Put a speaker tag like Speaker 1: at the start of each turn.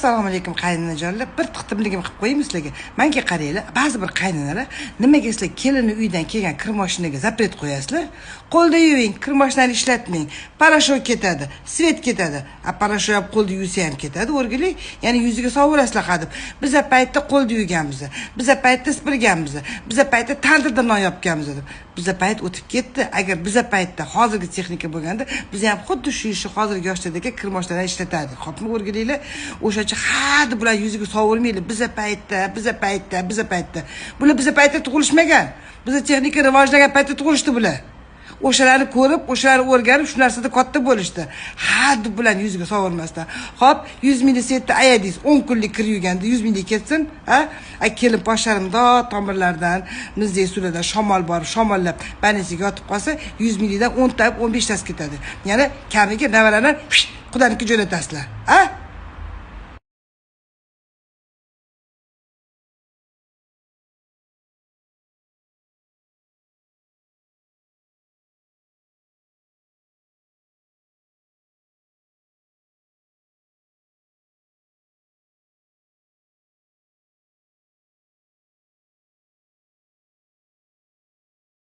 Speaker 1: Assalomu alaykum, qaynanajonlar. Bir tiqtimligim qilib qo'yaymi sizlarga? Manga qaranglar, ba'zi bir qaynanalar, nimaga sizlar kelinni uydan kelgan kir moshinaga запрет qo'yasizlar? Qo'lda yuving, kir moshinani ishlatmang, порошок ketadi, свет ketadi. A порошок ham qo'lda yuvsa ham ketadi, o'rgili. Ya'ni yuziga sovurasizlar hadeb. Biza paytda qo'lda yuvganmiz, biza paytda sipirganmiz, biza paytda tandirda non yopganmiz deb. Biza payt o'tib ketdi. Agar biza paytda hozirgi texnika bo'lganda, biz ham xuddi shu ishni hozirgi yoshlardagi kir moshinalar ishlatardik, xo'pmi, o'rgilinglar? O'shancha ha deb bular yuziga sovurmanglar. Biza paytda, biza paytda, biza paytda. Bular biza paytda tug'ilishmagan, biza texnika rivojlangan paytda tug'ilishdi bular. O'shalarni ko'rib, o'shalarni o'rganib, shu narsada katta bo'lishdi. Ha deb bularni yuziga sovurmasdan. Ho'p, 100 minglik свет ni ayadingiz, 10 kunlik kir yuvganda 100 minglik ketsin. Ha, a kelin posharimdo tomirlardan mizdek suvlardan shamol borib, shamollab больница ga yotib qolsa, 100 minglikdan 10 ta, 15tasi ketadi. Ya'ni kamiga nevarani qudaniki jo'natasizlar. A.